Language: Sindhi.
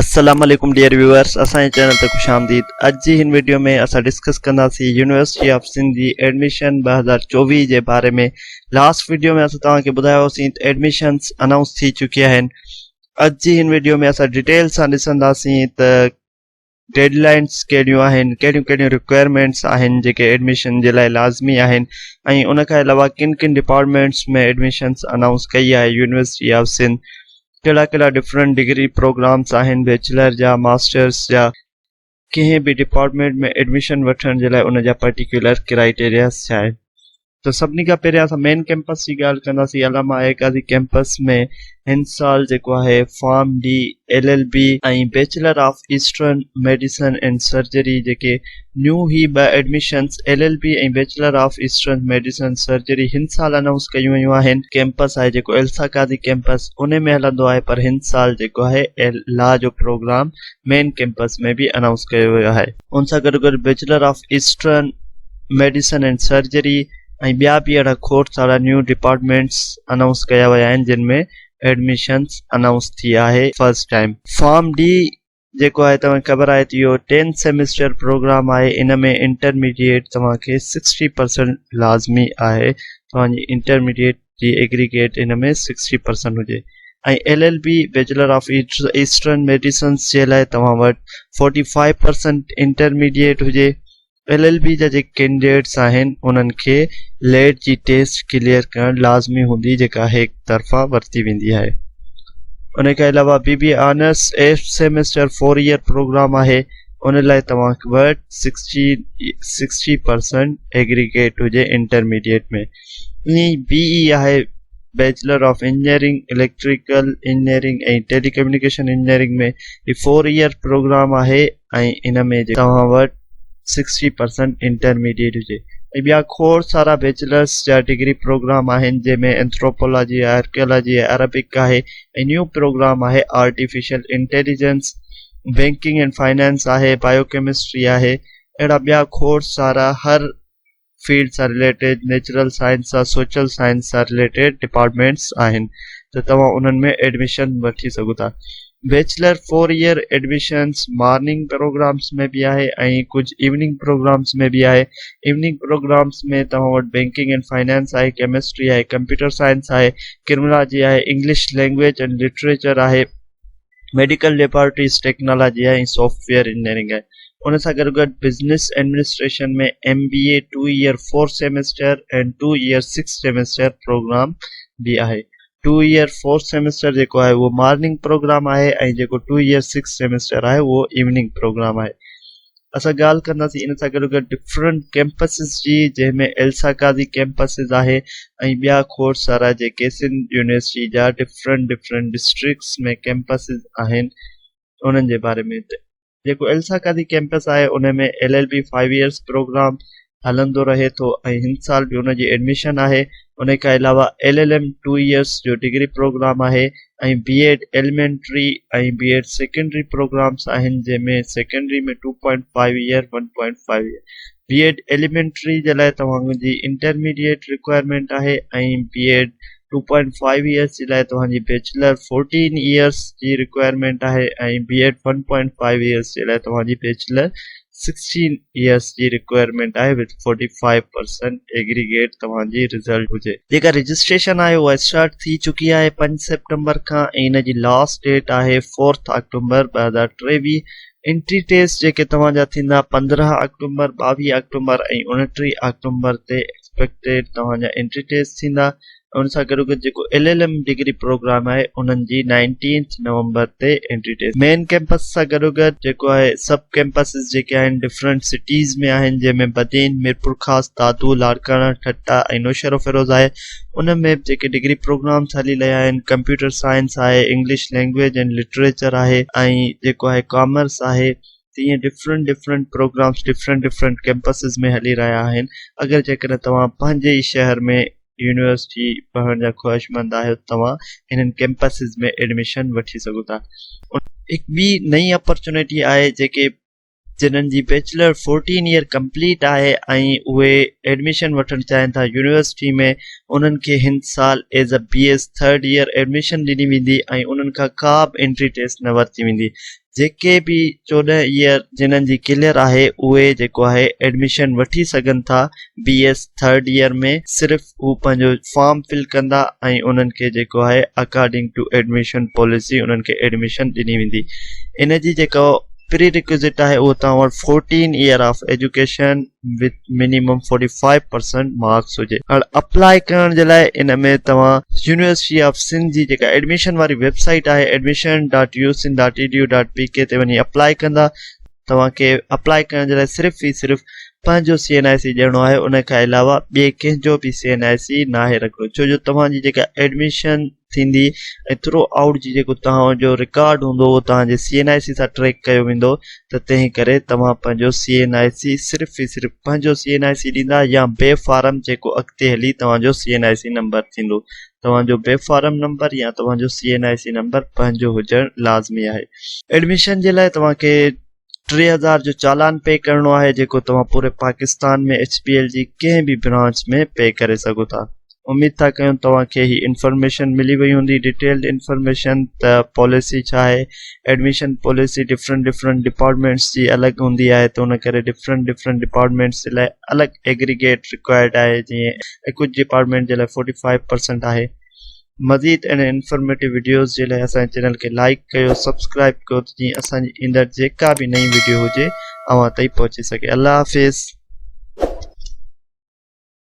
السلام عليڪم ڊيئر ويوئرس اسان جي چينل تي خوش آمديد اڄ جي هن ويڊيو ۾ اسان ڊسڪس ڪنداسين يونيورسٽي آف سنڌ جي ايڊميشن 2024 جي باري ۾ لاسٽ ويڊيو ۾ اسان توهان کي ٻڌايو هوسين ته ايڊميشنس انائونس ٿي چڪي آهن اڄ جي هن ويڊيو ۾ اسان ڊيٽيل سان ڏسنداسين ته ڊيڊ لائنس ڪهڙيون آهن ڪهڙيون ڪهڙيون رڪوائرمينٽس آهن جيڪي ايڊميشن جي لاء لازمي آهن ۽ ان کان علاوه ڪن ڪن ڊپارٽمينٽس ۾ ايڊميشنس انائونس ڪئي آهي يونيورسٽي آف سنڌ ڪهڙا ڪهڙا ڊفرنٽ ڊگري پروگرامس آهن بيچلر جا ماسٽرس جا ڪنهن به ڊپارٽمينٽ ۾ ايڊميشن وٺڻ جي لاء ان جا پرٽيڪيولر ڪرائيٽيرياز ڇا آهن ته سڀني کان پهريان اسان مين ڪيمپس جي ڳالهه ڪنداسين علامه آء قاضي ڪيمپس ۾ هن سال جيڪو آهي pharm D L L B ۽ bachelor of eastern medicine and surgery جيڪي نيو هي ٻه admissions L L B ۽ bachelor of eastern medicine surgery هن سال انائونس ڪيون ويون آهن. ڪيمپس آهي جيڪو ايلسا قاضي ڪيمپس انهي ۾ هلندو آهي پر هن سال جيڪو آهي ايل لا جو پروگرام مين ڪيمپس ۾ به انائونس ڪيو ويو آهي. ان سان گڏو گڏ bachelor of eastern medicine and surgery ۽ ٻيا به اهڙا کوڙ سارا نيو ڊپارٽمينٽس انائونس ڪيا ويا آهن جن ۾ ايڊميشنس انائونس ٿي آهي فرسٽ ٽائيم. فارم ڊي جيڪو آهي توهان کي خبر آهي ته اهو ٽين سيمسٽر پروگرام آهي ان ۾ انٽرميڊيٽ توهان کي سڪسٽي پرسنٽ لازمي آهي توهان جي انٽرميڊيٽ جي ايگريگيٽ ان ۾ سڪسٽي پرسنٽ هجي ۽ L L B bachelor of eastern medicines جي لاء توهان وٽ فورٽي فائيو پرسنٽ انٽرميڊيٽ هجي ايل ايل بي جا جيڪي ڪينڊيڊيٽس آهن انهن کي ليٽ جي ٽيسٽ ڪليئر ڪرڻ لازمي هوندي جيڪا هيڪ طرفان ورتي ويندي آهي ان کان علاوه B B honours eight semester four year programme آهي ان لاء توهان وٽ سڪسٽي پرسنٽ ايگريگيٽ هجي انٽرميڊيٽ ۾ ائين بي اي آهي bachelor of engineering electrical engineering ۽ telecommunication engineering ۾ he four year programme آهي ۽ ان ۾ توهان وٽ سڪسٽي پرسنٽ انٽرميڊيٽ هجي ۽ ٻيا کوڙ سارا بيچلرس جا ڊگري پروگرام آهن جنهن ۾ اينٿروپولاجي آرڪيالاجي عربڪ آهي ۽ نيو پروگرام آهي artificial intelligence banking and finance آهي بايو ڪيمسٽري آهي اهڙا ٻيا کوڙ سارا هر فيلڊ سان رليٽيڊ نيچرل سائنس سان سوشل سائنس سان رليٽيڊ ڊپارٽمينٽس آهن ته توهان انهن ۾ ايڊميشن وٺي سگهو ٿا bachelor four year admissions morning programmes ۾ به آهي ۽ ڪجهه ايوننگ پروگرامس ۾ به آهي ايوننگ پروگرامس ۾ توهان وٽ بينڪنگ اينڊ فائنانس آهي ڪيمسٽري آهي ڪمپيوٽر سائنس آهي ڪرمنالاجي آهي انگلش لينگويج اينڊ لٽريچر آهي ميڊيڪل ليبارٽريز ٽيڪنالاجي آهي ۽ سافٽ ويئر انجنيئرنگ آهي ان سان گڏو گڏ business administration ۾ M B A two year four semester ۽ two year six semester programme به آهي ٽو ايئر فور سيمسٽر جيڪو آهي اهو مارننگ پروگرام آهي ۽ جيڪو ٽو ايئر سڪس سيمسٽر آهي اهو ايوننگ پروگرام آهي اسان ڳالهه ڪنداسين ان سان گڏو گڏ ڊفرنٽ ڪيمپسز جي جنهن ۾ ايلسا قاضي ڪيمپسز آهي ۽ ٻيا کوڙ سارا جيڪي سنڌ يونيورسٽي جا ڊفرنٽ ڊفرنٽ ڊسٽرڪٽس ۾ ڪيمپسز آهن انهن جي باري ۾ ته جيڪو ايلسا قاضي ڪيمپس آهي ان ۾ L L B five years programme هلندو رهي ٿو ۽ هن سال به ان جي ايڊميشن آهي ان کان علاوه L L M two years جو ڊگري پروگرام آهي ۽ B Ed elementary ۽ B Ed secondary programmes آهن جنهن ۾ secondary ۾ two point five year one point five year B Ed elementary جي لاء توهان جي انٽرميڊيٽ رڪوائرمينٽ آهي ۽ B Ed two point five years جي لاء توهان جي بيچلر فورٽين ايئرس جي رڪوائرمينٽ آهي ۽ B Ed one point five years جي لاء توهان جي بيچلر سڪسٽين ايئرس جي رڪوائرمينٽ آهي وٿ فورٽي فائيو پرسنٽ ايگريگيٽ توهان جي رزلٽ هجي. جيڪا رجسٽريشن آهي اها اسٽارٽ ٿي چڪي آهي پنج سيپٽمبر کان ۽ ان جي لاسٽ ڊيٽ آهي فورٿ آڪٽومبر 2023 انٽري ٽيسٽ جيڪي توهان جا ٿيندا 15 آڪٽومبر 22 آڪٽومبر ۽ 29 آڪٽومبر تي ايڪسپيڪٽيڊ توهان جا انٽري ٽيسٽ ٿيندا ان سان گڏوگڏ جيڪو L L M degree programme آهي انهن جي نائنٽينٿ نومبر تي انٽري ٽيسٽ مين ڪيمپس سان گڏوگڏ جيڪو آهي سب ڪيمپسز جيڪي آهن ڊفرنٽ سٽيز ۾ آهن جنهن ۾ بدين ميرپورخاص دادو لاڙڪاڻا ٺٽا ۽ نوشهروفيروز آهي ان ۾ به جيڪي ڊگري پروگرامس هلي رهيا آهن ڪمپيوٽر سائنس آهي انگلش لينگويج اينڊ لٽريچر آهي ۽ جيڪو آهي ڪامرس آهي تيئن different different programmes different different campuses ۾ هلي رهيا آهن اگر جيڪڏهن توهان پنهنجي ئي شهر ۾ يونيورسٽي پڙهڻ جا خواهشمند آهيو ته توهان انهن ڪيمپسز ۾ ايڊميشن وٺي سگهو ٿا. هڪ ٻي نئين اپرچونيٽي آهي جيڪي جنھن جي بيچلر 14 ايئر ڪمپليٽ آهي ۽ اهي ايڊميشن وٺڻ چاهين ٿا يونيورسٽي ۾ انهن کي هن سال as a B S third year admission ڏني ويندي ۽ انهن کان ڪا به انٽري ٽيسٽ نه ورتي ويندي. جيڪي به 14 ايئر جنھن جي ڪليئر آهي اهي جيڪو آهي ايڊميشن وٺي سگهن ٿا بي ايس ٿرڊ ايئر ۾ صرف هو پنهنجو فارم فل ڪندا ۽ انهن کي جيڪو آهي اڪارڊنگ ٽو ايڊميشن پاليسي انهن کي ايڊميشن ڏني ويندي. ان جي جيڪو پري ريڪوزٽ آهي اهو توهان وٽ 14 year of education with minimum 45% marks هجي. هاڻ اپلائي ڪرڻ جي لاء ان ۾ توهان يونيورسٽي آف سنڌ جي جيڪا ايڊميشن واري ويب سائيٽ آهي admission dot U Sindh dot E D U dot P K تي وڃي اپلائي ڪندا. توهان کي اپلائي ڪرڻ جي لاء صرف ئي صرف پنهنجو سي اين آء سي ڏيڻو آهي ان کان علاوه ٻئي ڪنهن جو به سي اين آء سي ناهي رکڻو ڇو جو توهان جي جيڪا ايڊميشن ٿيندي ۽ ٿرو آئوٽ جي جيڪو توهان جو رڪارڊ هوندو اهو توهان جي سي اين آء سي سان ٽريڪ ڪيو ويندو ته تنهن ڪري توهان پنهنجو سي اين آء سي صرف ئي صرف پنهنجو سي اين آء سي ڏيندا يا بي فارم جيڪو اڳتي هلي توهان جو سي اين آء سي نمبر ٿيندو توهان جو بي فارم نمبر يا توهان جو سي اين آء سي نمبر پنهنجو هجڻ لازمي آهي. ايڊميشن جي لاء توهان کي 3000 جو چالان پي ڪرڻو آهي جيڪو توهان پوري پاڪستان ۾ ايڇ بي ايل جي ڪنهن به برانچ ۾ پي ڪري سگهو ٿا. اميد ٿا ڪيون توهان کي هي انفارميشن ملي وئي هوندي ڊيٽيلڊ انفارميشن ته پاليسي ڇا آهي admission policy different different departments جي الڳ هوندي آهي ته ان ڪري ڊفرنٽ ڊفرنٽ ڊپارٽمينٽس جي لاء الڳ ايگريگيٽ رڪوائرڊ آهي جيئن ڪجهه ڊپارٽمينٽ جي لاء 45% آهي. مزيد اهڙين انفارميٽو وڊيوز جي لاء اسان جي چينل کي لائيڪ ڪيو سبسڪرائيب ڪيو ته جيئن اسان جي ايندڙ جيڪا به نئين وڊيو هجي اوهان تائين پهچي سگهي الله حافظ.